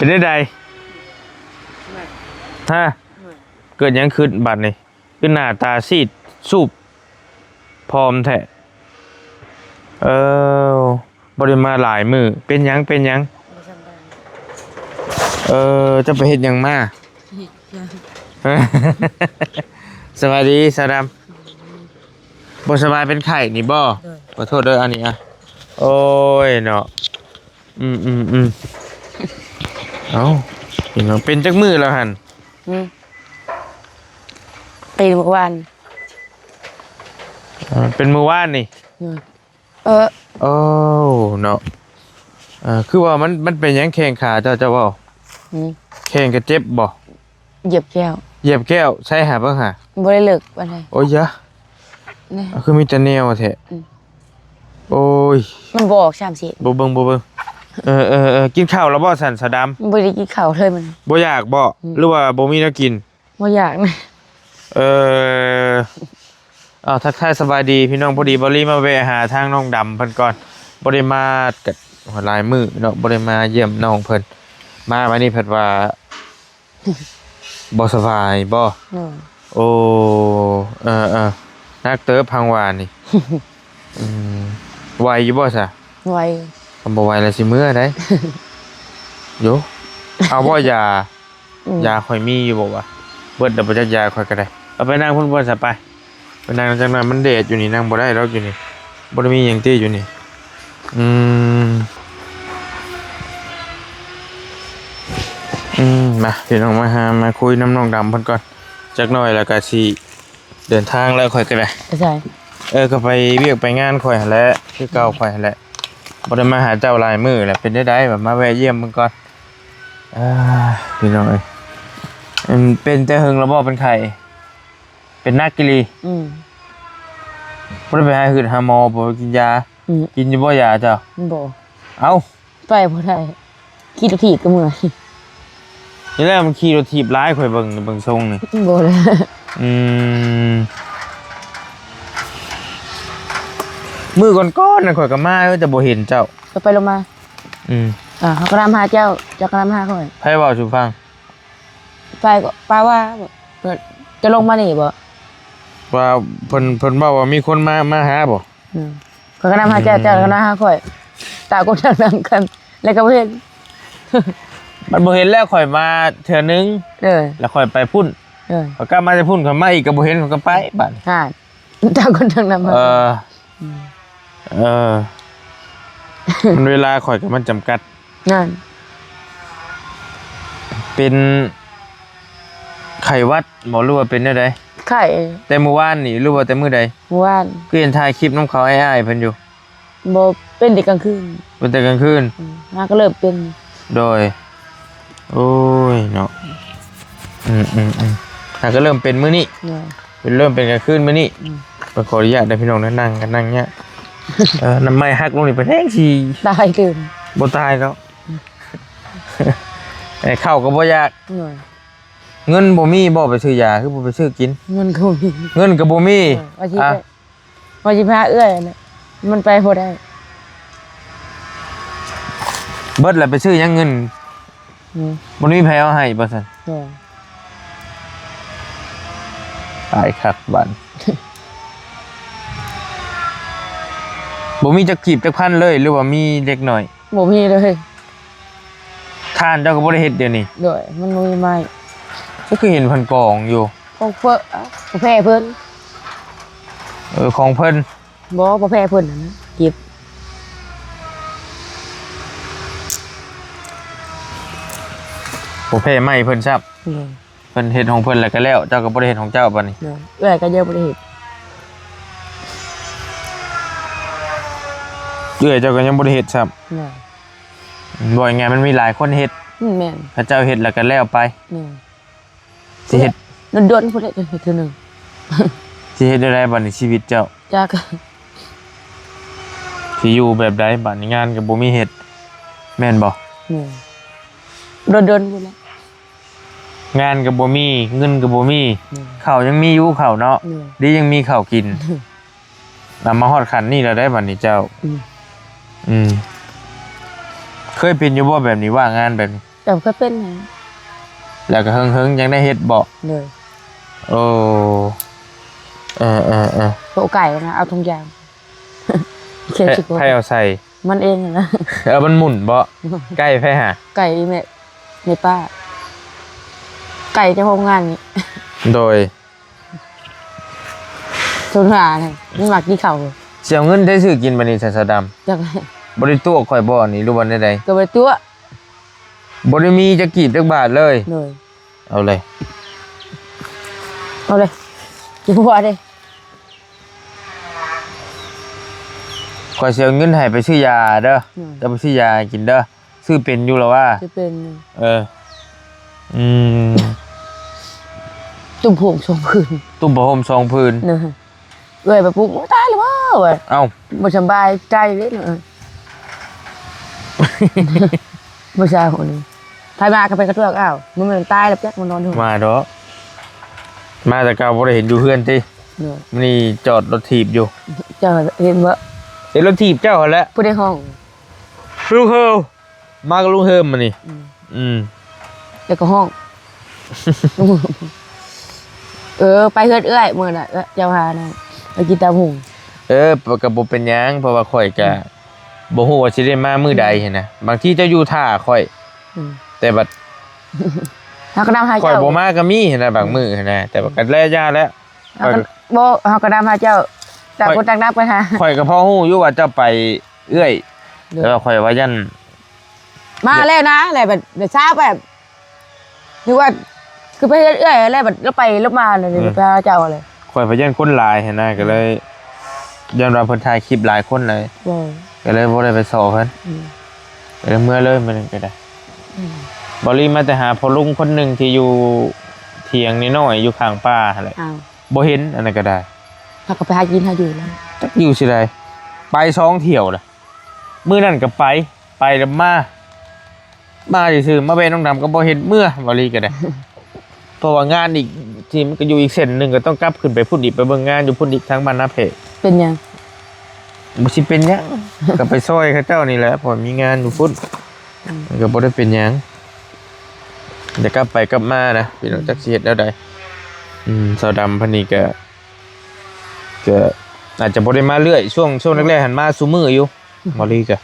ເປັນຈັ່ງໃດ? ຮະ? ເກີດຫຍັງຂຶ້ນບັດນີ້? ຄືໜ້າຕາຊີດຊູບ ຜອມແທ້. ເອີ ບໍ່ໄດ້ມາຫຼາຍມື້. ເປັນຫຍັງ? ເປັນຫຍັງ? ບໍ່ສະບາຍ. ເອີ ເຈົ້າໄປເຮັດຫຍັງມາ? ສະບາຍດີສາວດຳ. ບໍ່ສະບາຍ ເປັນໄຂ້ນີ້ບໍ່? ໂດຍ. ຂໍໂທດເດີ ອັນນີ້ອະ. ໂອ້ຍເນາະ. ອືມໆໆ ເອົ້າ ເປັນ ເປັນຈັກມື້ແລ້ວຫັ້ນ? ອືມ ເປັນມື້ວານ. ເອີ ເປັນມື້ວານນີ້? ອືມ ເອີ ໂອ້ ເນາະ. ເອີ ຄືວ່າມັນ ມັນເປັນຫຍັງແຂ້ງຂາເຈົ້າ ເຈົ້າເວົ້າ? ອືມ ແຂ້ງກະເຈັບບໍ່? ຢຽບແກ້ວ. ຢຽບແກ້ວ ໃສຫາເບິ່ງຫາ. ບໍ່ໄດ້ເລິກປານໃດ. ໂອ້ຍຢາ ນີ້ ເອົາ ຄືມີແຕ່ແນວແທ້. ອືມ ໂອ້ຍ ມັນບໍ່ອອກຊ້ຳຊິ. ບໍ່ເບິ່ງ ບໍ່ເບິ່ງ. ເອີໆໆ ກິນເຂົ້າແລ້ວບໍ່ຊັ້ນ ສາວດຳ? ບໍ່ໄດ້ກິນເຂົ້າເລີຍມັນ. ບໍ່ຢາກບໍ່? ອືມ ຫຼືວ່າບໍ່ມີແນວກິນ? ບໍ່ຢາກນະ. ເອີ ເອົາ ທັກທາຍສະບາຍດີພີ່ນ້ອງ. ພໍດີບ່າວລີມາແວະຫາທາງນ້ອງດຳເພິ່ນກ່ອນ. ບໍ່ໄດ້ມາກັນຫຼາຍມື້ເນາະ ບໍ່ໄດ້ມາຢ້ຽມນ້ອງເພິ່ນ. ມາວັນນີ້ເພິ່ນວ່າ ບໍ່ສະບາຍບໍ່? ໂດຍ. ໂອ້ ເອີໆ ໜັກເຕີບພັງຫວານນີ້. ອືມ ໄຫວຢູ່ບໍ່ຊະ? ໄຫວ. ຄັນບໍ່ໄຫວແລ້ວຊິເມືອໃດ. ໂຢ ເອົາບໍ່ຢາ? ອືມ ຢາຂ້ອຍມີຢູ່ບໍ່ວະ? ເບິດແລ້ວບໍ່ຈັກ ຢາຂ້ອຍກະໄດ້. ເອົາໄປນັ່ງພຸ້ນກ່ອນຊະ ໄປ. ໄປນັ່ງຈັກໜ້ອຍ ມັນແດດຢູ່ນີ້ ນັ່ງບໍ່ໄດ້ດອກຢູ່ນີ້. ບໍ່ໄດ້ມີຫຍັງຕິຢູ່ນີ້? ອືມ ອືມ ມາ ພີ່ນ້ອງ ມາຫາ ມາຄຸຍນຳນ້ອງດຳເພິ່ນກ່ອນ ຈັກໜ້ອຍແລ້ວກະຊິເດີນທາງແລ້ວ ຂ້ອຍກະໄດ້. ໄປໃສ? ເອີ ກະໄປວຽກໄປງານຂ້ອຍຫັ້ນແຫຼະ ຄືເກົ່າຂ້ອຍຫັ້ນແຫຼະ. ບໍ່ໄດ້ມາຫາເຈົ້າຫຼາຍມື້ແລ້ວ. ເປັນຈັ່ງໃດ ມາແວະຢ້ຽມເບິ່ງກ່ອນ. ເອີ ພີ່ນ້ອງເອີຍ ອັນ ເປັນແຕ່ເຫິງແລ້ວບໍ່ ເປັນໄຂ້? ເປັນໜັກອີ່ຫຼີ. ອືມ ບໍ່ໄດ້ໄປຫາ ຫາໝໍບໍ່? ກິນຢາ? ອືມ ກິນຢູ່ບໍ່ຢາເຈົ້າ? ບໍ່. ເອົ້າ ໄປບໍ່ໄດ້ ຂີ່ລົດຖີບກະເມື່ອຍ. ນີ້ແຫຼະ ມັນຂີ່ລົດຖີບຫຼາຍ ຂ້ອຍເບິ່ງ ເບິ່ງຊົງນີ້. ບໍ່ແລ້ວ. ອືມ ມື້ກ່ອນໆ ນັ້ນຂ້ອຍກະມາ ແຕ່ບໍ່ເຫັນເຈົ້າ. ກະໄປລົງມາ. ອືມ ເອີ ເຮົາກະນຳຫາເຈົ້າ ເຈົ້າກະນຳຫາຂ້ອຍ. ໃຜເວົ້າສູ່ຟັງ? ໄປກະ ປາວ່າ ຈະລົງມານີ້ບໍ່? ວ່າເພິ່ນ ເພິ່ນເວົ້າວ່າມີຄົນມາ ມາຫາບໍ່? ອືມ ຂ້ອຍກະນຳຫາເຈົ້າ ອືມ ເຈົ້າກະນຳຫາຂ້ອຍ. ຕ່າງຄົນຕ່າງນຳກັນ ແລ້ວກະບໍ່ເຫັນ. ມັນບໍ່ເຫັນແລ້ວ ຂ້ອຍມາເທື່ອໜຶ່ງ. ເອີ ແລ້ວຂ້ອຍໄປພຸ້ນ. ເອີ ຂ້ອຍກັບມາຈາກພຸ້ນ ຂ້ອຍມາອີກກະບໍ່ເຫັນ ຂ້ອຍກະໄປບາດນີ້. ຫາ ຕ່າງຄົນຕ່າງນຳ. ເອີ ອືມ ເອີ ມັນເວລາຂ້ອຍກະມັນຈຳກັດ. ນັ້ນ ເປັນໄຂ້ຫວັດບໍ່ ຫຼືວ່າເປັນແນວໃດ? ໄຂ້. ແຕ່ມື້ວານນີ້ ຫຼືວ່າແຕ່ມື້ໃດ? ມື້ວານ. ຄືເຫັນຖ່າຍຄລິບນຳເຂົາ ອ້າຍໆເພິ່ນຢູ່. ບໍ່ ເປັນແຕ່ກາງຄືນ. ເປັນແຕ່ກາງຄືນ. ອືມ ຫາກະເລີ່ມເປັນ. ໂດຍ. ໂອ້ຍເນາະ. ອືມໆໆ ຫາກະເລີ່ມເປັນມື້ນີ້. ໂດຍ. ເປັນ ເລີ່ມເປັນກາງຄືນມື້ນີ້. ອືມ ໄປຂໍອະນຸຍາດເດີພີ່ນ້ອງເດີ ນັ່ງກະນັ່ງຍາກ. ເອີ ນ້ຳໄມ້ຫັກລົງນີ້ ເປັນແຮງຊິຕາຍຕື່ມ. ບໍ່ຕາຍດອກ. ອືມ ເຂົ້າກະບໍ່ຢາກ. ໂດຍ. ເງິນບໍ່ມີບໍ່ໄປຊື້ຢາ ຄືບໍ່ໄປຊື້ກິນ? ເງິນກະບໍ່ມີ. ເງິນກະບໍ່ມີ. ເອີ ວ່າຊິ ອ່ະ ໄປ ວ່າຊິໄປຫາເອື້ອຍຫັ້ນແຫຼະ ມັນໄປບໍ່ໄດ້. ເບິດແລ້ວໄປຊື້ຫຍັງເງິນ? ອືມ ບໍ່ມີໃຜເອົາໃຫ້ບໍ່ຊັ້ນ? ໂດຍ. ຕາຍຄັກບາດ. ບໍ່ມີຈັກກີບຈັກພັນເລີຍ ຫຼືວ່າມີເລັກນ້ອຍ? ບໍ່ມີເລີຍ. ຖ່ານເຈົ້າກະບໍ່ໄດ້ເຮັດດຽວນີ້? ໂດຍ ມັນບໍ່ມີໄມ້. ເຈົ້າຄືເຫັນເພິ່ນກອງຢູ່? ຂອງເພິ່ນ ເອີ ຂອງແພ້ເພິ່ນ. ເອີ ຂອງເພິ່ນ. ບໍ່ ພໍ່ແພ້ເພິ່ນຫັ້ນນະເກັບ. ພໍ່ແພ້ໄມ້ເພິ່ນຊ້ຳ. ໂດຍ. ເພິ່ນເຮັດຂອງເພິ່ນແລ້ວກະແລ້ວ ເຈົ້າກະບໍ່ໄດ້ເຮັດຂອງເຈົ້າບາດນີ້. ໂດຍ. ເອື້ອຍກະຍັງບໍ່ໄດ້ເຮັດ. ເອື້ອຍເຈົ້າກະຍັງບໍ່ໄດ້ເຮັດຊ້ຳ. ໂດຍ. ເວົ້າງ່າຍໆ ມັນມີຫຼາຍຄົນເຮັດ. ອືມ ແມ່ນ. ເຂົາເຈົ້າເຮັດແລ້ວກະແລ້ວໄປ. ແມ່ນ. ຊິເຮັດ ດົນໆ ພຸ້ນແຫຼະ ຈັ່ງເຮັດເທື່ອໜຶ່ງ. ຊິເຮັດແນວໃດບາດນີ້ຊີວິດເຈົ້າ? ຈັກ. ຊິຢູ່ແບບໃດບາດນີ້? ງານກະບໍ່ມີເຮັດ ແມ່ນບໍ່? ແມ່ນ. ດົນໆ ພຸ້ນແຫຼະ. ງານກະບໍ່ມີ ເງິນກະບໍ່ມີ. ແມ່ນ. ເຂົ້າຍັງມີຢູ່ ເຂົ້າເນາະ. ແມ່ນ. ດີຍັງມີເຂົ້າກິນ. ນຳມາຮອດຂັ້ນນີ້ແລ້ວໃດບາດນີ້ເຈົ້າ. ອືມ ອືມ ເຄີຍເປັນຢູ່ບໍ່ແບບນີ້ ວ່າງງານແບບນີ້? ກໍເຄີຍເປັນນະ ແລ້ວກໍເຫິງໆ ຈັ່ງໄດ້ເຮັດເບາະ? ໂດຍ. ໂອ້ ເອີໆໆ ໂຕໄກ່ນະ ເອົາທຸງຢາງ ເຂດ ໃຜ ໃຜເອົາໃສ່? ມັນເອງນະ. ເອີ ມັນໝຸ່ນເບາະ? ໄກ່ໃຜຫາ? ໄກ່ອີ່ແມ່ ແມ່ປ້າ ໄກ່ເຈົ້າຂອງງານນີ້. ໂດຍ. ສົງສານ ມັນມັກກິນເຂົ້າ. ຊິເອົາເງິນໃສຊື້ກິນບາດນີ້ຊະ ສາວດຳ? ຈັກ ບໍ່ໄດ້ຕົວະຂ້ອຍບໍ່ນີ້ ຫຼືວ່າແນວໃດ? ກໍບໍ່ໄດ້ຕົວະ. ບໍ່ໄດ້ມີຈັກກີບຈັກບາດເລີຍ? ໂດຍ. ເອົາເລີຍ ເອົາເລີຍ ຊິຜົວເດ້. ຂ້ອຍຊິເອົາເງິນໃຫ້ໄປຊື້ຢາເດີ. ໂດຍ. ເຈົ້າໄປຊື້ຢາໃຫ້ກິນເດີ. ຊື້ເປັນຢູ່ລະວ່າ? ຊື້ເປັນຢູ່. ເອີ ອືມ ຕຸ້ມຜ້າຫົ່ມສອງຜືນ ຕຸ້ມຜ້າຫົ່ມສອງຜືນ. ໂດຍ. ເອື້ອຍໄປປຸກ ໂອ້ ຕາຍແລ້ວບໍ່ ວ່າ ເອົ້າ ບໍ່ສະບາຍໃຈເດ້ເນາະ. ບໍ່ຊາວຄົນນີ້ ໃຜມາກໍໄປກະຕົວກ ອ້າວ ມັນແມ່ນຕາຍແລ້ວຈັກ ມັນນອນຢູ່ ມາດອກ ມາແຕ່ເກົ່າບໍ່ໄດ້ເຫັນຢູ່ເຮືອນຕິ. ໂດຍ. ມື້ນີ້ຈອດລົດຖີບຢູ່ ເຈົ້າເຫັນບໍ່? ເຫັນລົດຖີບເຈົ້າຫັ້ນແຫຼະ. ຜູ້ໃດຮ້ອງ? ລູກເຮີ. ມາກັບລຸງເຮີມມື້ນີ້. ອືມ ອືມ ແລ້ວກໍຮ້ອງ ເອີ ໄປເຮືອນເອື້ອຍມື້ນັ້ນ ເຈົ້າຫານະ ໄປກິນຕຳຫຸ່ງ. ເອີ ກໍບໍ່ເປັນຫຍັງ ເພາະວ່າຂ້ອຍກໍ ອືມ ບໍ່ຮູ້ວ່າຊິໄດ້ມາມື້ໃດຫັ້ນນະ ບາງທີເຈົ້າຢູ່ຖ້າຂ້ອຍ. ອືມ ແຕ່ບັດ ເຮົາກໍນຳຫາ ຂ້ອຍເຈົ້າ ບໍ່ມາກໍມີຫັ້ນນະ ບາງມື້ຫັ້ນນະ ແຕ່ວ່າກໍແລ້ວຢ່າແລ້ວ. ເຮົາກໍ ຂ້ອຍກໍ ບໍ່ ເຮົາກໍນຳຫາເຈົ້າ ຕ່າງຄົນຕ່າງນຳກັນຫາ. ຂ້ອຍກໍພໍຮູ້ຢູ່ວ່າເຈົ້າໄປ ເອື້ອຍ. ໂດຍ. ແຕ່ວ່າຂ້ອຍວ່າຢ້ານ ມາແລ້ວນະ ແລ້ວບັດເຊົ້າແບບ ຫຼືວ່າຄືໄປເຮືອນເອື້ອຍແລ້ວ ບັດລາວໄປລາວມາ ເອີ ໄປຫາເຈົ້າແຫຼະ. ຂ້ອຍພະຢ້ານຄົນຫຼາຍຫັ້ນນະ ອືມ ກໍເລີຍ ຢ້ານວ່າເພິ່ນຖ່າຍຄລິບຫຼາຍຄົນເລີຍ. ໂດຍ. ກໍເລີຍບໍ່ໄດ້ໄປສໍ່ເພິ່ນ. ອືມ ກໍເລີຍເມືອເລີຍມື້ນັ້ນກໍໄດ້. ອືມ ບ່າວລີມາແຕ່ຫາພໍ່ລຸງຄົນໜຶ່ງທີ່ຢູ່ຖຽງນ້ອຍໆ ຢູ່ຂ້າງປ່າຫັ້ນແຫຼະ. ອ້າວ ບໍ່ເຫັນ ອັນນັ້ນກໍໄດ້. ເຮົາກໍໄປຫາກິນຫາຢູ່ນະ ຈັກຢູ່ຊິໃດ ໄປສອງຖ້ຽວລະ. ມື້ນັ້ນກໍໄປ ໄປແລ້ວມາ ມາຊື່ໆ ມາແວ່ນ້ອງດຳກໍບໍ່ເຫັນເມືອ ບ່າວລີກໍໄດ້. ເພາະວ່າງານອີກທີ່ມັນກໍຢູ່ອີກເສັ້ນໜຶ່ງ ກໍຕ້ອງກັບຂຶ້ນໄປພຸ້ນອີກ ໄປເບິ່ງງານຢູ່ພຸ້ນອີກ ທາງບ້ານນາແພ. ເປັນຫຍັງ? ບໍ່ຊິເປັນຫຍັງ ກໍໄປຊ່ອຍເຂົາເຈົ້ານີ້ແຫຼະ ເພາະມີງານຢູ່ພຸ້ນ. ອືມ ມັນກໍບໍ່ໄດ້ເປັນຫຍັງ ຈະກັບໄປກັບມານະ ພີ່ນ້ອງ ອືມ ຈັກຊິເຮັດແນວໃດ. ອືມ ສາວດຳເພິ່ນນີ້ກໍ ກໍອາດຈະບໍ່ໄດ້ມາເລື້ອຍ ຊ່ວງ ຊ່ວງແລກໆຫັ້ນມາຊຸມື້ຢູ່ ອືມ ມາລີກະ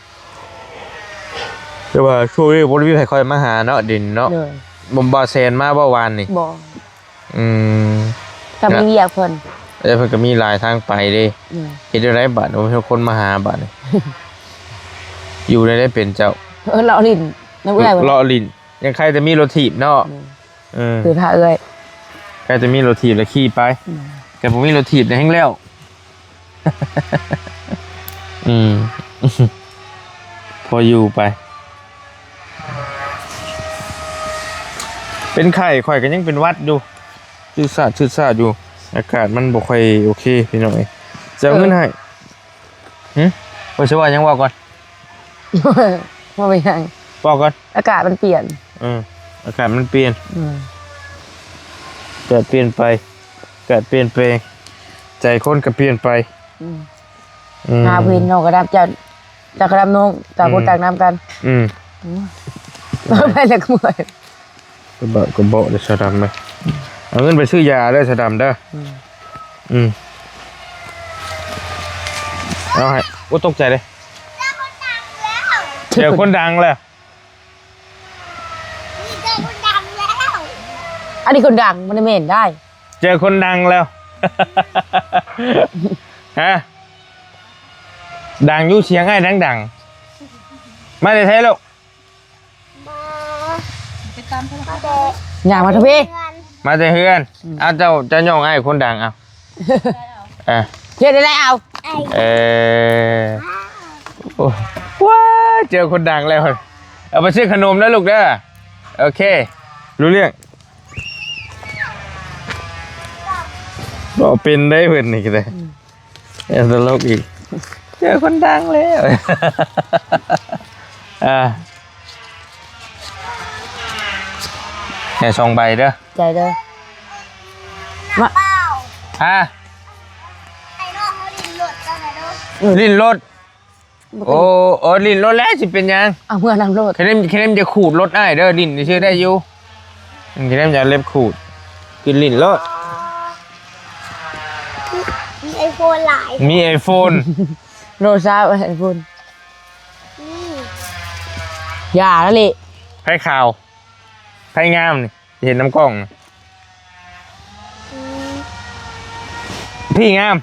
ແຕ່ວ່າຊ່ວງນີ້ບໍ່ໄດ້ມີໃຜຄ່ອຍມາຫາເນາະ ດິນເນາະ. ໂດຍ. ບໍ່ ບໍ່ແຊນມາບໍ່ວານນີ້? ບໍ່. ອືມ ກໍມີວຽກເພິ່ນ ເອີ ເພິ່ນກໍມີຫຼາຍທາງໄປເດ້. ໂດຍ. ເຮັດແນວໃດບາດ ບໍ່ມີຄົນມາຫາບາດນີ້ ຢູ່ແນວໃດເປັນເຈົ້າ? ເອີ ເລາະຫຼິ້ນນຳເອື້ອຍ ເລາະຫຼິ້ນ ຍັງໃຄແຕ່ມີລົດຖີບເນາະ. ໂດຍ. ເອີ ຄືພາເອື້ອຍ ໃກ້ຈະມີລົດຖີບແລ້ວຂີ່ໄປ. ອືມ ແຕ່ບໍ່ມີລົດຖີບແລ້ວແຮ່ງແລ້ວ. ອືມ ພໍຢູ່ໄປ. ເປັນໄຂ້ ຂ້ອຍກໍຍັງເປັນຫວັດຢູ່ ຊືດຊາດຊືດຊາດຢູ່ ອາກາດມັນບໍ່ຄ່ອຍໂອເຄພີ່ນ້ອງເອີຍ. ຈະເອົາເງິນໃຫ້. ຫຶ ວ່າຊິເວົ້າຫຍັງ ເວົ້າກ່ອນ. ບໍ່ເປັນຫຍັງ ເວົ້າກ່ອນ. ອາກາດມັນປ່ຽນ. ເອີ ອາກາດມັນປ່ຽນ. ອືມ ອາກາດປ່ຽນໄປ ອາກາດປ່ຽນແປງ ໃຈຄົນກໍປ່ຽນໄປ. ອືມ ອືມ ຫາຜູ້ເຫັນນ້ອງກໍດຳ ເຈົ້າ ເຈົ້າກໍດຳນ້ອງ ຕ່າງຄົນ ອືມ ຕ່າງນຳກັນ. ອືມ ອືມ ໄປແລ້ວກໍເມື່ອຍ. ກະບະກະເບາະເດີສາວດຳເດີ ເອົາເງິນໄປຊື້ຢາເດີສາວດຳເດີ. ອືມ ອືມ ເອົາໃຫ້. ໂອ້ ຕົກໃຈເດ້ ເຈີຄົນດັງແລ້ວ ເຈີຄົນດັງແລ້ວ ເຈີຄົນດັງແລ້ວ. ອັນນີ້ຄົນດັງ ມັນແມ່ນໄດ້ ເຈີຄົນດັງແລ້ວ. ຮະ ດັງຢູ່ ສຽງອ້າຍດັງໆ. ມາແຕ່ໃສລູກ? ບໍ່ ໄປຕາມເພິ່ນ ມາແຕ່ ຍ່າງມາທາງພີ້ ມາແຕ່ເຮືອນ. ອືມ ອ້າວ ເຈົ້າ ເຈົ້າຍ້ອງອ້າຍຄົນດັງ ເອົາ ອ່ະ ເຮັດໄດ້ແລ້ວ ເອົາ ເອີ ໂອ້ ວ້າຍ ເຈີຄົນດັງແລ້ວ. ເອົາໄປຊື້ຂະໜົມນະລູກເດີ. ໂອເຄ ຮູ້ເລື່ອງ. ເວົ້າເປັນໄດ໋ເພິ່ນນີ້ກໍໄດ້. ອືມ ເອີ ຕະຫຼົກອີກ ເຈີຄົນດັງແລ້ວ. ອ່າ ໃຫ້ສອງໃບເດີ ໃຈເດີ. ມາ ຮະ ຫຼິ້ນລົດ. ບໍ່ເປັນ ໂອ້ ເອີ ຫຼິ້ນໂລດແຫຼະ ຊິເປັນຫຍັງ? ເອົາເມືອນຳໂລດ. ຄະເນມ ຄະເນມຈະຂູດລົດອ້າຍເດີ ຫຼິ້ນຊື່ໄດ້ຢູ່. ຄະເນມຈະເລັບຂູດ ກິນຫຼິ້ນໂລດ. ມີໄອໂຟນຫຼາຍ ມີໄອໂຟນ ໂລຊາວໄອໂຟນ. ອືມ ຢ່າລະເລະ. ໃຜຂາວ ໃຜງາມນີ້ ເຫັນນຳກ້ອງນະ. ອືມ ພີ່ງາມ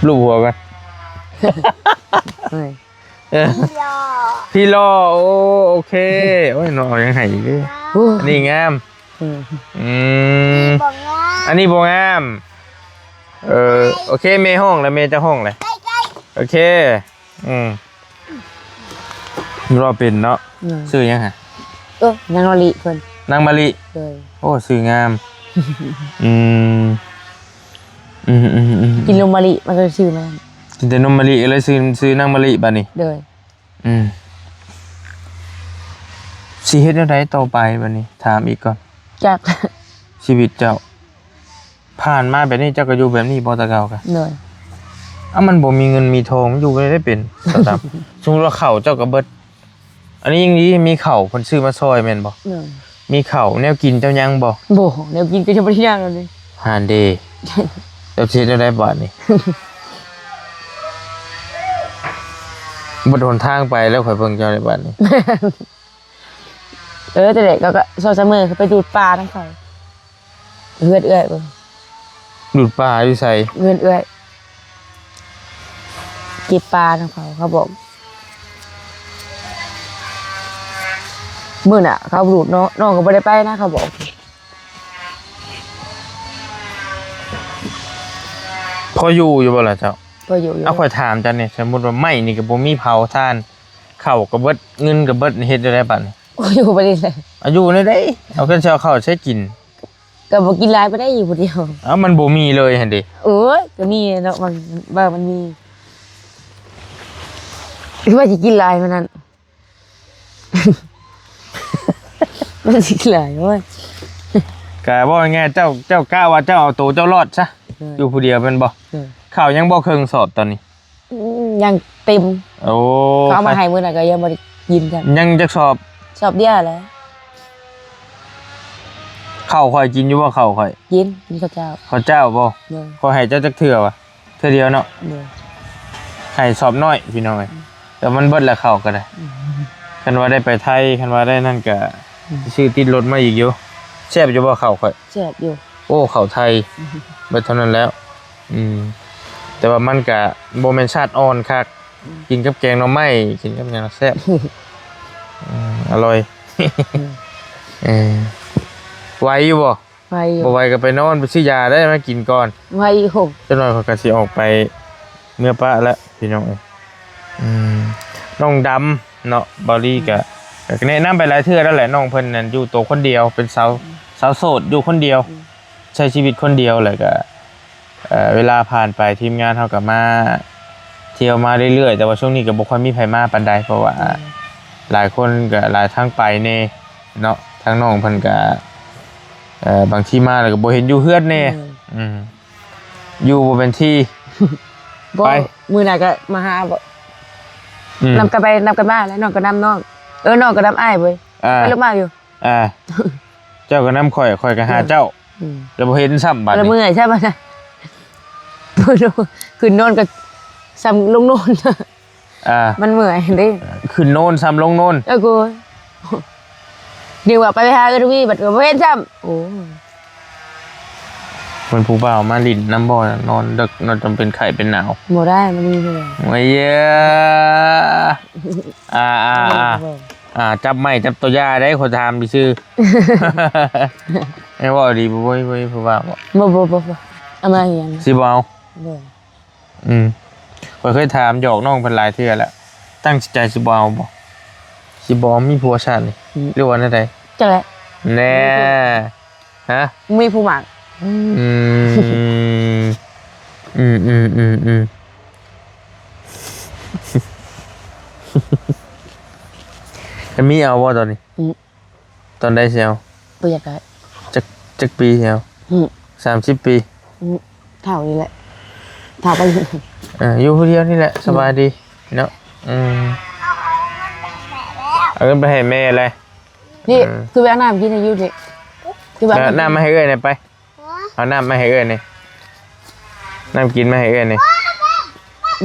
ລູບຫົວກ່ອນ. ເອີ ພີ່ຫຼໍ່ ໂອ້ ໂອເຄ. ໂອ້ຍ ນ້ອງເອົາຫຍັງໃຫ້ອີກເດ້. ໂອ້ ອັນນີ້ງາມ. ອືມ ອືມ ນີ້ບໍ່ງາມ ອັນນີ້ບໍ່ງາມ. ເອີ ໂອເຄ ແມ່ຮ້ອງລະ ແມ່ຈະຮ້ອງລະ. ໂອເຄ ອືມ ເວົ້າເປັນເນາະ. ເອີ ຊື່ຫຍັງຫະ? ເອີ ນາງມະລິເພິ່ນ ນາງມະລິ. ໂດຍ ໂອ້ ຊື່ງາມ. ອືມ ອືມໆໆໆ ກິນນົມມະລິ ມັນກໍຊື່ມາ. ກິນແຕ່ນົມມະລິ ກໍເລີຍຊື່ ຊື່ນາງມະລິບາດນີ້. ໂດຍ ອືມ ຊິເຮັດແນວໃດຕໍ່ໄປບາດນີ້? ຖາມອີກກ່ອນ. ຈັກ ຊີວິດເຈົ້າ ຜ່ານມາແບບນີ້ ເຈົ້າກໍຢູ່ແບບນີ້ບໍ່ ແຕ່ເກົ່າກະ? ໂດຍ ເອົ້າ ມັນບໍ່ມີເງິນມີທອງ ມັນຢູ່ແນວໃດເປັນ? ສະຕຳ ສົມມຸດວ່າເຂົ້າເຈົ້າກໍເບິດ ອັນນີ້ຍັງດີ ມີເຂົ້າເພິ່ນຊື້ມາຊ່ອຍແມ່ນບໍ່? ໂດຍ ມີເຂົ້າແນວກິນເຈົ້າຍັງບໍ່? ບໍ່ ແນວກິນກໍຍັງບໍ່ໄດ້ຍ່າງເລີຍ. ຫັ້ນເດ ເຈົ້າຊິເຮັດແນວໃດບາດນີ້? ເບິດຫົນທາງໄປແລ້ວ ຂ້ອຍເບິ່ງເຈົ້າໃນບາດນີ້. ເອີ ແຕ່ເດັກເຂົາກໍຊອກຊະເມີ ເຂົາໄປດູດປານຳເຂົາ ເຮືອນເອື້ອຍເບິ່ງ. ດູດປາຢູ່ໃສ? ເຮືອນເອື້ອຍ ເກັບປານຳເຂົາ ເຂົາບອກ. ມື້ໜ້າເຂົາດູດເນາະ ນ້ອງກໍບໍ່ໄດ້ໄປນະ ເຂົາບອກ. ພໍຢູ່ຢູ່ບໍ່ລະເຈົ້າ? ພໍຢູ່ຢູ່. ເອົາ ຂ້ອຍຖາມເຈົ້າແດ່ ສົມມຸດວ່າໄມ້ນີ້ກໍບໍ່ມີເຜົາຖ່ານ ເຂົ້າກໍເບິດ ເງິນກໍເບິດ ເຮັດແນວໃດບາດນີ້? ໂອ້ຍ ຢູ່ບໍ່ໄດ້ເລີຍ. ເອົາ ຢູ່ແນວໃດ? ເອົາ ຄັນຊິເອົາເຂົ້າໃສກິນ? ກໍບໍ່ກິນຫຼາຍປານໃດ ຢູ່ຜູ້ດຽວ. ເອົ້າ ມັນບໍ່ມີເລີຍຫັ້ນເດ. ໂອ້ຍ ກໍມີເນາະ ມັນ ວ່າມັນມີ ຄືວ່າຊິກິນຫຼາຍປານນັ້ນ ມັນຊິກິນຫຼາຍ ໂອ້ຍ. ກະເວົ້າງ່າຍໆ ເຈົ້າ ເຈົ້າກະວ່າເຈົ້າເອົາໂຕເຈົ້າລອດຊະ. ເອີ ຢູ່ຜູ້ດຽວແມ່ນບໍ່? ເອີ ເຂົ້າຍັງບໍ່ເຄິ່ງສອບຕອນນີ້? ອືມ ຍັງເຕັມ. ໂອ້ ເຂົາເອົາມາໃຫ້ມື້ນັ້ນກໍຍັງບໍ່ໄດ້ກິນຊ້ຳ. ຍັງຈັກສອບ? ສອບດຽວແຫຼະ. ເຂົ້າຂ້ອຍກິນຢູ່ບໍ່ ເຂົ້າຂ້ອຍ? ກິນ ກິນເຂົ້າເຈົ້າ. ເຂົ້າເຈົ້າບໍ່? ໂດຍ. ຂ້ອຍໃຫ້ເຈົ້າຈັກເທື່ອວະ? ເທື່ອດຽວເນາະ. ໂດຍ. ໃຫ້ສອບນ້ອຍພີ່ນ້ອງເອີຍ. ອືມ. ແຕ່ມັນເບິດແລ້ວເຂົ້າກໍໄດ້. ອືມ. ຄັນວ່າໄດ້ໄປໄທ ຄັນວ່າໄດ້ນັ້ນກໍ ອືມ ຊື້ຕິດລົດມາອີກຢູ່. ແຊບຢູ່ບໍ່ເຂົ້າຂ້ອຍ? ແຊບຢູ່. ໂອ້ ເຂົ້າໄທ ອືມ ເບິດເທົ່ານັ້ນແລ້ວ. ອືມ ແຕ່ວ່າມັນກະບໍ່ແມ່ນຊາດອ່ອນຄັກ. ອືມ ກິນກັບແກງໜໍ່ໄມ້ ກິນກັບຫຍັງແຊບ. ອືມ ອະລ່ອຍ. ອືມ ເອີ ໄຫວຢູ່ບໍ່? ໄຫວຢູ່. ບໍ່ໄຫວກໍໄປນອນ ໄປຊື້ຢາໄດ້ມາກິນກ່ອນ. ໄຫວຢູ່. ຈັກໜ້ອຍຂ້ອຍກໍຊິອອກໄປເມືອປະແລ້ວພີ່ນ້ອງເອີຍ. ອືມ ນ້ອງດຳເນາະ ເບົາລີ ອືມ ກໍ ກໍແນະນຳໄປຫຼາຍເທື່ອແລ້ວແຫຼະ ນ້ອງເພິ່ນນັ້ນຢູ່ໂຕຄົນດຽວ ເປັນສາວ ອືມ ສາວໂສດຢູ່ຄົນດຽວ. ອືມ ໃຊ້ຊີວິດຄົນດຽວ ແລ້ວກໍ ເອີ ເວລາຜ່ານໄປ ທີມງານເຮົາກໍມາທ່ຽວມາເລື້ອຍໆ ແຕ່ວ່າຊ່ວງນີ້ກໍບໍ່ຄ່ອຍມີໃຜມາປານໃດ ເພາະວ່າ ອືມ ຫຼາຍຄົນກໍຫຼາຍທາງໄປແດ່ເນາະ ທາງນ້ອງເພິ່ນກໍ ເອີ ບາງທີມາແລ້ວກໍບໍ່ເຫັນຢູ່ເຮືອນແດ່. ອືມ ອືມ ຢູ່ບໍ່ເປັນທີ່. ບໍ່ ໄປ ມື້ໜ້າກໍມາຫາບໍ່. ອືມ ນຳກັນໄປນຳກັນມາແລ້ວ ນ້ອງກໍນຳນ້ອງ ເອີ ນ້ອງກໍນຳອ້າຍເວີຍ. ອ່າ ໄປລົງມາຢູ່. ອ່າ ເຈົ້າກໍນຳຂ້ອຍ ຂ້ອຍກໍຫາເຈົ້າ. ອືມ ແລ້ວບໍ່ເຫັນຊ້ຳບາດນີ້ ແລ້ວເມື່ອຍຊ້ຳ. ຂຶ້ນໂນນກໍຊ້ຳລົງໂນນ. ອ່າ ມັນເມື່ອຍເດ້ ຂຶ້ນໂນນຊ້ຳລົງໂນນ. ເອີ ໂກຍ ນຶກວ່າໄປຫາເອື້ອຍທະວີ ບັດກໍບໍ່ເຫັນຊ້ຳ. ໂອ້ ເພິ່ນຜູ້ບ່າວມາຫຼິ້ນນຳບໍ່ ນອນເດິກເນາະ ຈົນເປັນໄຂ້ເປັນໜາວ. ບໍ່ໄດ້ ມັນມີເຮືອນ. ໂອ້ຍ ອ່າ ອ່າ ອ່າ ບໍ່ໄດ້ ອ່າ ຈັບໄມ້ຈັບຕົວຢ່າໄດ້ ຂໍຖາມຊື່ໆ. ໃຫ້ເວົ້າດີ ບໍ່ ບໍ່ ບໍ່ ຜູ້ບ່າວບໍ່? ບໍ່ ບໍ່ ບໍ່ ບໍ່ ເອົາມາຫຍັງ ຊິບໍ່ເອົາ. ບໍ່ ອືມ ຂ້ອຍເຄີຍຖາມຫຍອກນ້ອງເພິ່ນຫຼາຍເທື່ອແລ້ວ ຕັ້ງໃຈຊິບໍ່ເອົາບໍ່? ຊິບໍ່ເອົາ ມີຜົວຊາດນີ້ ອືມ ຫຼືວ່າແນວໃດ? ຈັກແຫຼະ ແນ່ ຮະ? ມີຜູ້ມັກ. ອືມ ອືມ ອືມ ອືມ ອືມ ອືມ ແລ້ວມີເອົາບໍ່ຕອນນີ້? ອືມ ຕອນໃດຊິເອົາ? ບໍ່ຢາກໄດ້. ຈັກ ຈັກປີຊິເອົາ? ຫືມ ສາມສິບປີ? ຫືມ ເທົ່ານີ້ແຫຼະ. ຖ້າໄປ ເອີ ຢູ່ຜູ້ດຽວນີ້ແຫຼະ ສະບາຍດີເນາະ. ອືມ ເອົາເງິນໄປໃຫ້ແມ່ແຫຼະ. ນີ້ ເອີ ຄືໄປເອົານ້ຳກິນໃຫ້ຢູ່ນີ້ ຄືໄປເອົາ ເອີ ນ້ຳມາໃຫ້ເອື້ອຍແດ່ໄປ. ເອົານ້ຳມາໃຫ້ເອື້ອຍນີ້ ນ້ຳກິນມາໃຫ້ເອື້ອຍນີ້.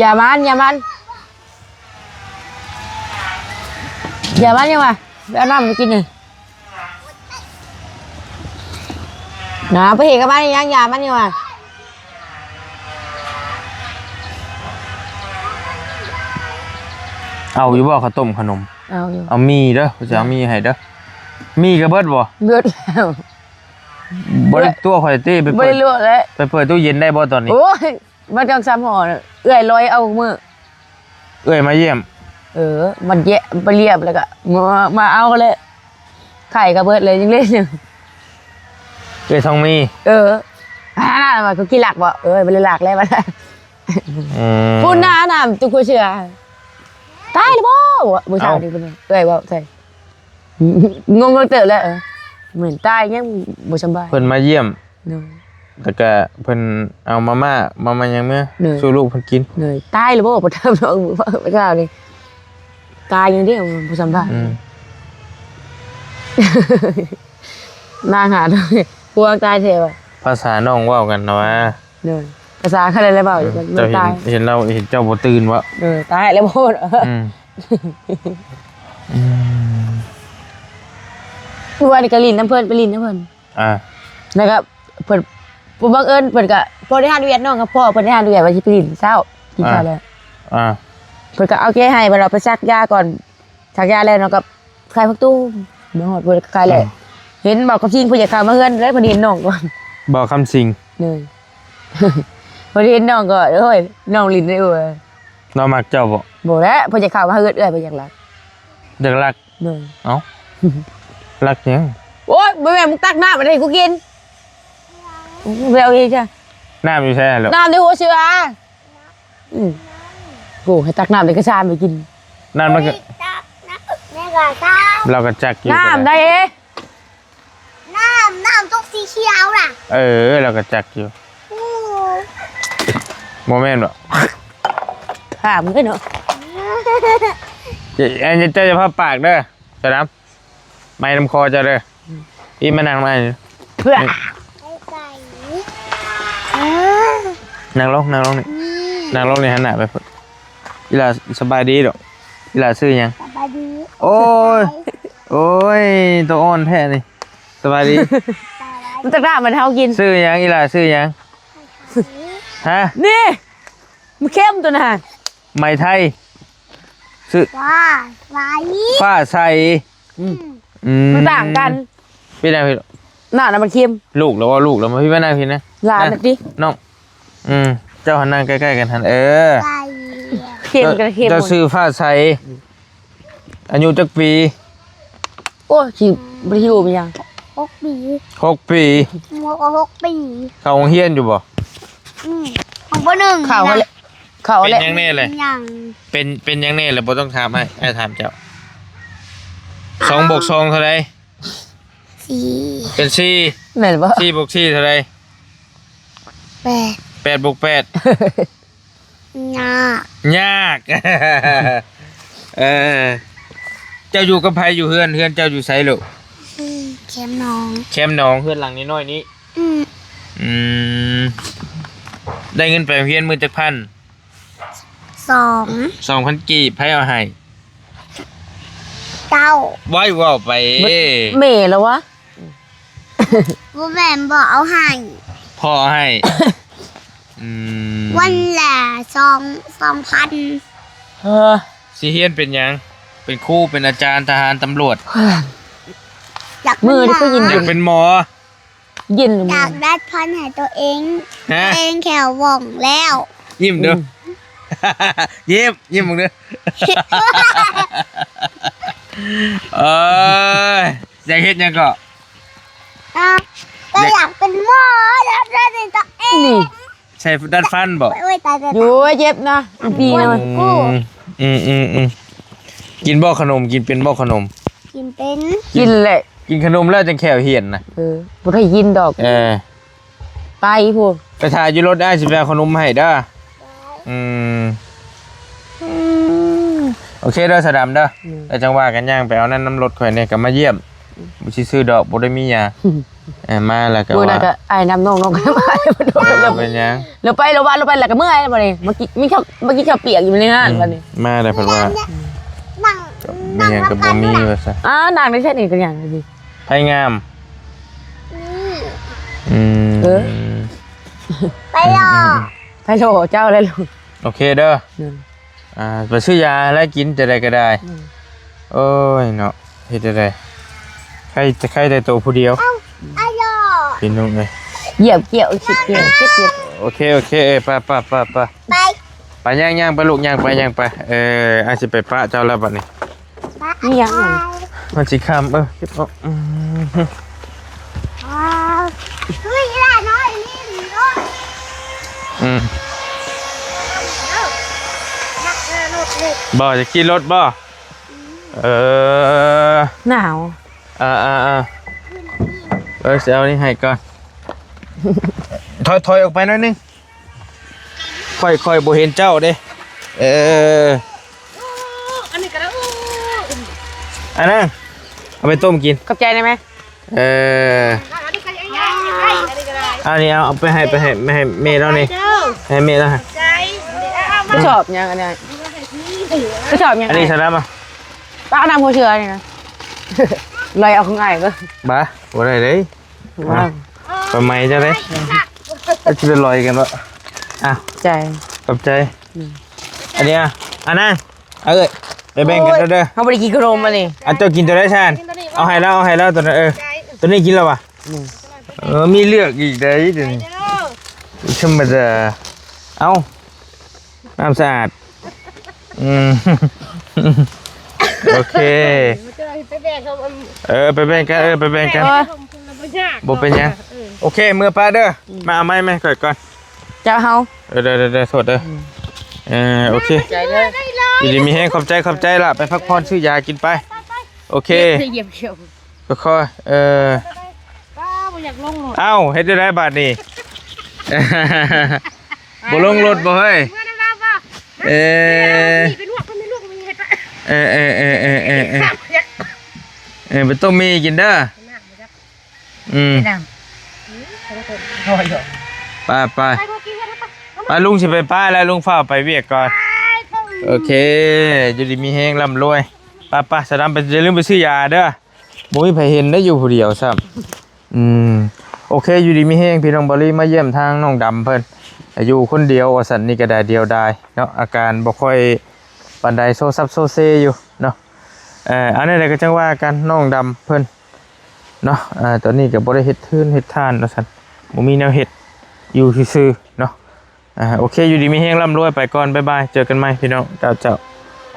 ຢ່າມັນ ຢ່າມັນ ຢ່າມັນ ຢ່າວ່າ ໄປເອົານ້ຳມາກິນນີ້. ນະ ໄປເຮັດກັບມັນອີ່ຫຍັງ ຢ່າມັນ ຢ່າວ່າ. ເອົາຢູ່ບໍ່ ເຂົ້າຕົ້ມຂະໜົມ? ເອົາຢູ່. ເອົາໝີ່ເດີ ຂ້ອຍຊິເອົາໝີ່ໃຫ້ເດີ. ໝີ່ກໍເບິດບໍ່? ເບິດແລ້ວ. ບໍ່ໄດ້ຕົວະຂ້ອຍຕິ ໄປເປີດ ບໍ່ໄດ້ຕົວະແຫຼະ ໄປເປີດຕູ້ເຢັນໄດ້ບໍ່ຕອນນີ້? ໂອ້ຍ ມັນຈັ່ງຊ້ຳຫໍ ເອື້ອຍລອຍເອົາມື້ ເອື້ອຍມາຢ້ຽມ. ເອີ ມັນແຍະ ໄປລຽບແລ້ວກໍມາ ມາເອົາແຫຼະ ໄຂ່ກໍເບິດເລີຍ ຍັງເຫຼັ້ນຢູ່. ເອື້ອຍທອງມີ ເອີ ອ່າ ວ່າກູກິນຫຼັກບໍ່? ເອີ ບໍ່ໄດ້ຫຼັກແລ້ວ ວ່າ. ອືມ ພຸ້ນນະ ນ້ຳຕຸກຫົວເສືອ ຕາຍແລ້ວບໍ່? ມື້ເຊົ້ານີ້ເພິ່ນ ເອື້ອຍເວົ້າໃສ່ ງົງເຕີບແລ້ວ. ເອີ ແມ່ນຕາຍຍັງບໍ່ສຳບາຍ ເພິ່ນມາຢ້ຽມ. ໂດຍ ແລ້ວກະເພິ່ນເອົາມາມ່າ ມາມ່າຫຍັງເມືອ ໂດຍ ສູ່ລູກເພິ່ນກິນ. ໂດຍ ຕາຍແລ້ວບໍ່? ບໍ່ຖາມນ້ອງມື້ເຊົ້ານີ້ ຕາຍຢ່າງດຽວ ບໍ່ສຳບາຍ. ອືມ ນາງຫາ ພວກຕາຍແທ້ວ່າ ພາສານ້ອງເວົ້າກັນນະວ່າ. ໂດຍ ພາສາເຂົານັ້ນແຫຼະເວົ້າ. ອືມ ມັນ ເຈົ້າເຫັນ ຕາຍ ເຫັນລາວ ເຫັນເຈົ້າບໍ່ຕື່ນວະ? ເອີ ຕາຍແລ້ວບໍ່? ອືມ ອືມ ມື້ວານນີ້ກໍຫຼິ້ນນຳເພິ່ນ ໄປຫຼິ້ນນຳເພິ່ນ. ອ່າ ແລ້ວກໍເພິ່ນ ຜູ້ບັງເອີນເພິ່ນກໍພໍໄດ້ຮອດວຽກ ນ້ອງກໍພໍເພິ່ນໄດ້ຮອດວຽກ ວ່າຊິໄປຫຼິ້ນເຊົ້າ ກິນ ອ່າ ເຂົ້າແລ້ວ. ອ່າ ເພິ່ນກໍເອົາແກ້ໃຫ້ ບັດວ່າໄປສັກຢາກ່ອນ ສັກຢາແລ້ວນ້ອງກໍຂາຍຜັກຕຸ້ມ ມາຮອດເພິ່ນກໍຂາຍແລ້ວ. ອ່າ ເຫັນບ່າວຄຳສິງເພິ່ນຢາກເຂົ້າມາເຮືອນເລີຍ ເພິ່ນເຫັນນ້ອງກ່ອນ. ບ່າວຄຳສິງ ໂດຍ ເພິ່ນເຫັນນ້ອງກໍ ໂອ້ຍ ນ້ອງຫຼິ້ນໄດ້ເອີຍ. ລາວມັກເຈົ້າບໍ່? ບໍ່ແຫຼະ ເພິ່ນຢາກເຂົ້າມາເຮືອນເອື້ອຍ ເພິ່ນຢາກລັກ ຢາກລັກ. ໂດຍ ເອົ້າ ລັກຫຍັງ? ໂອ້ຍ ບໍ່ແມ່ນ ມຶງຕັກນ້ຳມາໃຫ້ກູກິນ. ໂອ້ຍ ບໍ່ເອົາອີກຈ້ະ. ນ້ຳຢູ່ໃສຫັ້ນລູກ? ນ້ຳໃນຫົວເສືອ. ອືມ ໂອ້ ໃຫ້ຕັກນ້ຳໃນກະຊາມໄປກິນ. ນັ້ນມັນກໍ ໃນກະຊາມ ລາວກໍຈັກຢູ່. ນ້ຳໃດ? ນ້ຳ ນ້ຳຕົກສີຂຽວນະ. ເອີ ລາວກໍຈັກຢູ່. ໂອ້ ບໍ່ແມ່ນບໍ່? ຖາມເລີຍເນາະ. ເຈົ້າ ເຈົ້າຢ່າພັບປາກເດີ ສະດຳ. ໄມ້ນຳຄໍເຈົ້າເດີ. ອືມ ອີ່ມານັ່ງມາ. ເພື່ອ ນັ່ງລົງ ນັ່ງລົງນີ້. ອືມ ນັ່ງລົງນີ້ ຫັນໜ້າໄປພຸ້ນ. ອີ່ຫຼ້າສະບາຍດີດອກ. ອີ່ຫຼ້າຊື່ຫຍັງ? ສະບາຍດີ. ໂອ້ຍ ໂອ້ຍ ໂຕອ່ອນແທ້ນີ້. ສະບາຍດີ. ມັນຕັກນ້ຳມາໃຫ້ເຮົາກິນ. ຊື່ຫຍັງ? ອີ່ຫຼ້າຊື່ຫຍັງ? ຮະ? ນີ້ ມັນເຂັ້ມຕົວນັ້ນ. ໄມ້ໄທ. ຊື່ ຟ້າໃສ. ຟ້າໃສ. ອືມ ອືມ ມັນຕ່າງກັນ. ເປັນຫຍັງພີ່? ໜ້ານະມັນເຄັມ. ລູກແລ້ວບໍ່? ລູກແລ້ວ. ມາພີ່ ມານັ່ງພີ່ນະ. ຫຼານນະຕິ ນ້ອງ. ອືມ ເຈົ້າຫັ້ນນັ່ງໃກ້ໆກັນຫັ້ນ. ເອີ ເຄັມກັນເຄັມ. ເຈົ້າຊື່ຟ້າໃສ. ອາຍຸຈັກປີ? ໂອ້ຍ ຊິບໍ່ໄດ້ຮູ້ເປັນຫຍັງ. ຫົກປີ. ຫົກປີ. ຫົກ ຫົກປີ. ເຂົ້າໂຮງຮຽນຢູ່ບໍ່? ອືມ ຂອງ ປ.ໜຶ່ງ ເຂົ້າແລ້ວ. ເຂົ້າແລ້ວ. ເປັນຫຍັງແນ່ແຫຼະ? ເປັນຫຍັງ? ເປັນ ເປັນຫຍັງແນ່ແຫຼະ? ບໍ່ຕ້ອງຖາມອ້າຍ ອ້າຍຖາມເຈົ້າ. ສອງບວກສອງເທົ່າໃດ? ສີ່. ເປັນສີ່. ແມ່ນບໍ່? ສີ່ບວກສີ່ເທົ່າໃດ? ແປດ. ແປດບວກແປດ? ຍາກ. ຍາກ. ເອີ ເຈົ້າຢູ່ກັບໃຜ? ຢູ່ເຮືອນ ເຮືອນເຈົ້າຢູ່ໃສລູກ? ແຄມໜອງ. ແຄມໜອງ. ເຮືອນຫຼັງນ້ອຍໆນີ້? ອືມ ອືມ ໄດ້ເງິນໄປໂຮງຮຽນມື້ຈັກພັນ? ສອງ. ສອງພັນກີບ. ໃຜເອົາໃຫ້? ເຈົ້າ. ໄວ້ ເວົ້າໄປ. ແມ່ລະວະ? ບໍ່ແມ່ນ ພໍ່ເອົາໃຫ້. ພໍ່ເອົາໃຫ້. ອືມ ວັນລະສອງ ສອງພັນ. ເອີ ຊິຮຽນເປັນຫຍັງ? ເປັນຄູ ເປັນອາຈານ ທະຫານ ຕຳຫຼວດ? ຢາກເປັນໝໍ. ຢາກເປັນໝໍ. ເຢັນ ຢາກດັດຟັນໃຫ້ຕົວເອງ. ຮະ? ຕົວເອງແຂ້ວວ່ອງແລ້ວ. ຍິ້ມເດີ. ອືມ ຍິ້ມ ຍິ້ມເບິ່ງເດີ. ໂອ້ຍ ຢາກເຮັດຫຍັງເກາະ? ກໍຢາກເປັນໝໍ ດັດຟັນໃຫ້ຕົວເອງ. ນີ້ ໃສ່ດັດຟັນບໍ່? ໂອ້ຍ ຕາຍ ຕາຍ ໂອ້ຍ ເຈັບນະ ປີນະ. ອືມ ອືມ ອືມ ອືມ ກິນບໍ່ຂະໜົມ? ກິນເປັນບໍ່ຂະໜົມ? ກິນເປັນ. ກິນແຫຼະ. ກິນຂະໜົມແລ້ວຈັ່ງແຂ້ວຫ້ຽນນະ. ເອີ ບໍ່ໄດ້ກິນດອກ. ເອີ ໄປພຸ້ນ ໄປຖ້າຢູ່ລົດ ອ້າຍຊິໄປເອົາຂະໜົມໃຫ້ເດີ. ອືມ ອືມ ໂອເຄເດີ ສາວດຳເດີ. ອືມ ແລ້ວຈັ່ງວ່າກັນ ຍ່າງໄປເອົານັ້ນນຳລົດຂ້ອຍແດ່ ກໍມາຢ້ຽມ. ອືມ ບໍ່ຊິຊື້ດອກ ບໍ່ໄດ້ມີຫຍັງ. ເອີ ມາແລ້ວກໍ ມື້ນັ້ນກໍ ວ່າ ອ້າຍນຳນ້ອງ ນ້ອງກໍນຳອ້າຍ ເອີ ບໍ່ເປັນຫຍັງ. ແລ້ວໄປ ແລ້ວວ່າ ແລ້ວໄປ ແລ້ວກໍເມື່ອຍບັດນີ້ ມາກິນ ມີເຂົ້າ ມາກິນເຂົ້າປຽກຢູ່ໃນຮ້ານບັດນີ້. ອືມ ມາແລ້ວເພິ່ນວ່າ ມີຫຍັງກໍບໍ່ມີວ່າຊັ້ນ. ອ້າ ນາງໄດ້ແຄ່ນີ້ກໍຫຍັງດີ. ໃຜງາມ? ອືມ ເອີ ໄປລໍ ໄປລໍເຈົ້າແລ້ວລູກ. ໂອເຄເດີ. ອືມ ອ່າ ໄປຊື້ຢາແລ້ວກິນ ຈະໄດ້ກໍໄດ້. ອືມ ໂອ້ຍເນາະ ເຮັດຈັ່ງໃດ ໃຄ ໃຄແຕ່ໂຕຜູ້ດຽວ. ພີ່ນ້ອງເອີຍ ຢຽບກ້ຽວ ຂີ້ກ້ຽວ ເຈັບໆ. ໂອເຄ ໂອເຄ ເອີ ໄປ ໄປ ໄປ ໄປ ໄປ ຍ່າງ ຍ່າງໄປລູກ ຍ່າງໄປ ຍ່າງໄປ. ເອີ ອ້າຍຊິໄປປະເຈົ້າແລ້ວບັດນີ້. ນີ້ຫຍັງມັນ ມັນຊິຂ້າມ ເອີ ເກັບເອົາ. ອືມ ອ້າວ ເຮີ້ຍ ອີ່ຫຼ້ານ້ອຍນີ້ ນີ້ເນາະ. ອືມ ເອີ ນັກເດີລົດເລັກ ບໍ່ ຈະຂີ່ລົດບໍ່? ອືມ ເອີ ໜາວ. ອ່າໆໆ ເອີ ຊິເອົານີ້ໃຫ້ກ່ອນ. ຖອຍ ຖອຍອອກໄປໜ້ອຍໜຶ່ງ. ຂ້ອຍ ຂ້ອຍບໍ່ເຫັນເຈົ້າເດ້. ເອີ ອັນນີ້ກໍໄດ້. ອັນນັ້ນ ເອົາໄປຕົ້ມກິນ. ຂອບໃຈໄດ້ໄໝ? ເອີ ອັນນີ້ກໍໄດ້ ອັນນີ້ກໍໄດ້. ອັນນີ້ເອົາ ເອົາໄປໃຫ້ ໄປໃຫ້ ໄປໃຫ້ແມ່ລາວນີ້. ໃຫ້ແມ່ລາວ. ໃຈ ກະສອບຫຍັງອັນນີ້? ກະສອບຫຍັງ? ອັນນີ້ສະດຳ. ປານ້ຳຫົວເສືອນີ້ນະ. ລອຍເອົາຂອງອ້າຍເບິ່ງ. ບາ ບໍ່ໄດ້ເດ້. ວ້າວ ປາໄໝເຈົ້າເດ້. ເອີ ຊິໄປລອຍກັນວະ. ອ່ະ ໃຈ ຂອບໃຈ. ອືມ ອັນນີ້ ອ່ະ ອັນນັ້ນ ເອີຍ ໄປແບ່ງກັນເດີ. ໂອ້ຍ ເຮົາບໍ່ໄດ້ກິນຂະໜົມອັນນີ້. ອ່ະ ເຈົ້າກິນຕົວໃດຊັ້ນ? ເອົາໃຫ້ລາວ ເອົາໃຫ້ລາວຕົວນັ້ນ. ເອີ ຕົວນີ້ກິນແລ້ວຫວາ? ອືມ ເອີ ມີເລືອກອີກໃດ໋ຕົວນີ້. ທຳມະດາ. ເອົ້າ ນ້ຳສະອາດ. ອືມ ໂອເຄ ໄປແບ່ງເຂົາ. ເອີ ໄປແບ່ງກັນ ເອີ ໄປແບ່ງກັນ. ເອີ ບໍ່ເປັນຫຍັງ. ເອີ ໂອເຄ ເມືອປະເດີ. ອືມ ມາເອົາໄມ້ ໄມ້ຂ້ອຍກ່ອນ ເຈົ້າເຮົາ. ເອີ ເດີໆໆ ໂທດເດີ. ອືມ ເອີ ໂອເຄ ຂອບໃຈເດີ. ຢູ່ດີມີແຮງ ຂອບໃຈ ຂອບໃຈລະ. ໄປພັກຜ່ອນ ຊື້ຢາກິນໄປ. ໂອເຄ ຢຽບຂຽວ ຄ່ອຍໆ ເອີ ປ້າບໍ່ຢາກລົງລົດ. ເອົ້າ ເຮັດຈັ່ງໃດບາດນີ້? ບໍ່ລົງລົດບໍ່ເຮີ້ຍ? ເອີ ເອີ ໄປຕົ້ມໝີ່ກິນເດີ. ອືມ ໄປໆ ໄປ ລຸງຊິໄປປ້າແລ້ວ ລຸງຟ້າວໄປວຽກກ່ອນ. ໂອເຄ ຢູ່ດີມີແຮງ ລ່ຳລວຍ. ໄປໆ ສາວດຳ ໄປ ຢ່າລືມໄປຊື້ຢາເດີ. ບໍ່ມີໃຜເຫັນໄດ້ ຢູ່ຜູ້ດຽວຊ້ຳ. ອືມ ໂອເຄ ຢູ່ດີມີແຮງ ພີ່ນ້ອງ. ບາລີມາຢ້ຽມທາງນ້ອງດຳເພິ່ນ ຢູ່ຄົນດຽວວ່າຊັ້ນ. ນີ້ກໍໄດ້ດຽວດາຍເນາະ ອາການບໍ່ຄ່ອຍປານໃດ ໂຊຊັບໂຊເຊຢູ່ເນາະ. ເອີ ອັນນັ້ນແຫຼະ ກໍຈັ່ງວ່າກັນ ນ້ອງດຳເພິ່ນເນາະ. ເອີ ຕອນນີ້ກໍບໍ່ໄດ້ເຮັດເຮືອນເຮັດທ່ານວ່າຊັ້ນ ບໍ່ມີແນວເຮັດ ຢູ່ຊື່ໆເນາະ. ອ່າ ໂອເຄ ຢູ່ດີມີແຮງ ລ່ຳລວຍ ໄປກ່ອນ ບາຍບາຍ ເຈີກັນໃໝ່ ພີ່ນ້ອງ ເຈົ້າໆ.